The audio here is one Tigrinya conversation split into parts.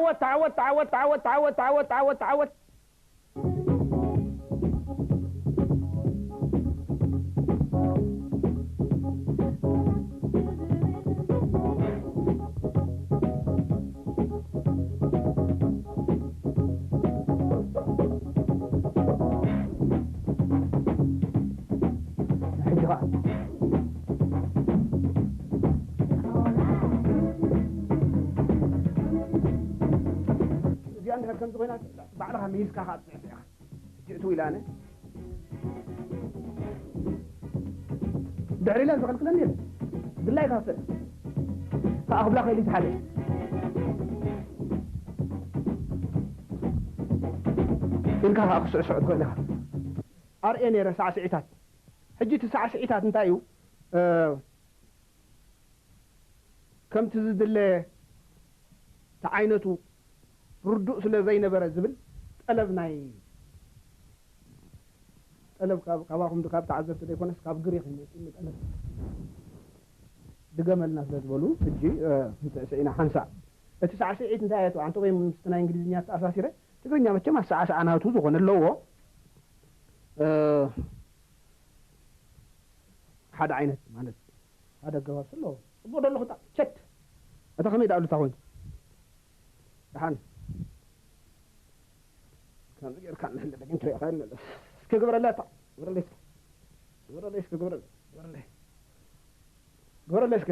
ዓወት፣ ዓወት፣ ዓወት፣ ዓወት፣ ዓወት፣ ዓወት፣ ዓወት፣ ዓወት። ሕጂ ኸዓ እዚኣ እንድሕር ከምዚ ኮይና ባዕልኻ ሚሂዝካ ኸዓ ትፅዕስ ኢኻ። ሕጂ እትው ኢለ ኣነ ድሕሪ ኢለ ዝኸልክለኒ የለን። ድላይካ ክስዕስ። ከኣ ክብላ ከይሉ ዝሓለ ኢልካ ከኣ ክስዕስዕ ትኽእል ኢኻ። ኣርእየ ነይረ ሳዕስዒታት። ሕጂ እቲ ሳዕስዒታት እንታይ እዩ? እ፣ ከምቲ ዝድለ እቲ ዓይነቱ ርዱእ ስለ ዘይነበረ ዝብል ጠለብ ናይ፣ ጠለብ ካብ፣ ካባኹም ካብ ተዓዘብቲ ዘይኮነስ ካብ ግሪኽ እዩ መፂኡ ጠለብ። ድገመልና ስለ ዝበሉ፣ ሕጂ፣ እ፣ ክንስዕስዕ ኢና ሓንሳእ። እቲ ሳዕስዒት እንታይ እያ? ኣንተ ወይ ምስቲ ናይ እንግሊዝኛ ተኣሳሲረ፣ ትግርኛ መቸም ኣሰዓስዓ ናቱ ዝኾነ ኣለዎ። እ፣ ሓደ ዓይነት ማለት ሓደ ኣገባብ ስለ ኣለዎ። ጽቡቕ ዶ ኣለኹ? ጣ-፣ ቸት። እታ ከመይ ደኣ ኣሉታ ኮይኑ? ደሓን። ከምዚ ጌርካ እንድሕር ደጊም ትሪኦ ኸኣ እንመለስ። እስከ ግበረለይ ኣታ። ግበረለይ እስከ። ግበረለይ እስከ፣ ግበረለይ። ግበረለይ። ግበረለይ እስከ።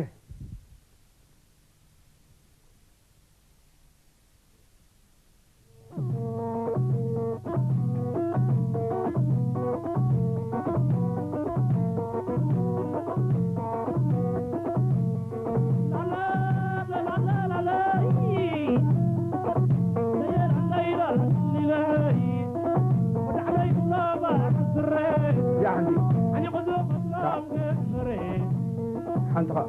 ያ ሓንቲ። ሓንቲ ኸዓ።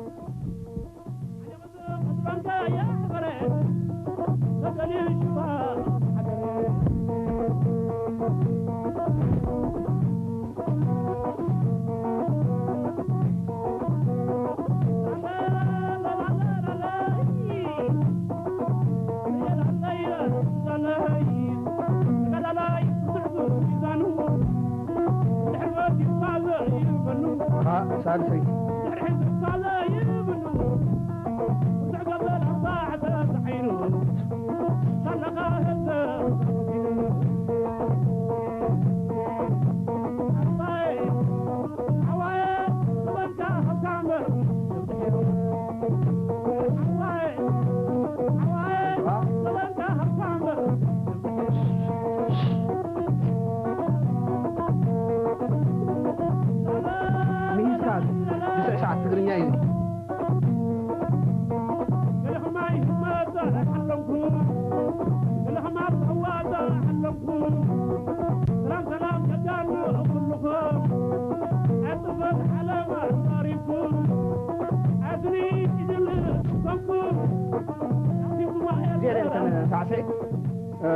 ሳልሰይ። ሚሂዝካ ዝስዕስዕ ትግርኛ እዩ። እዚኣ እተን ሳዕስዒት፣ እ፣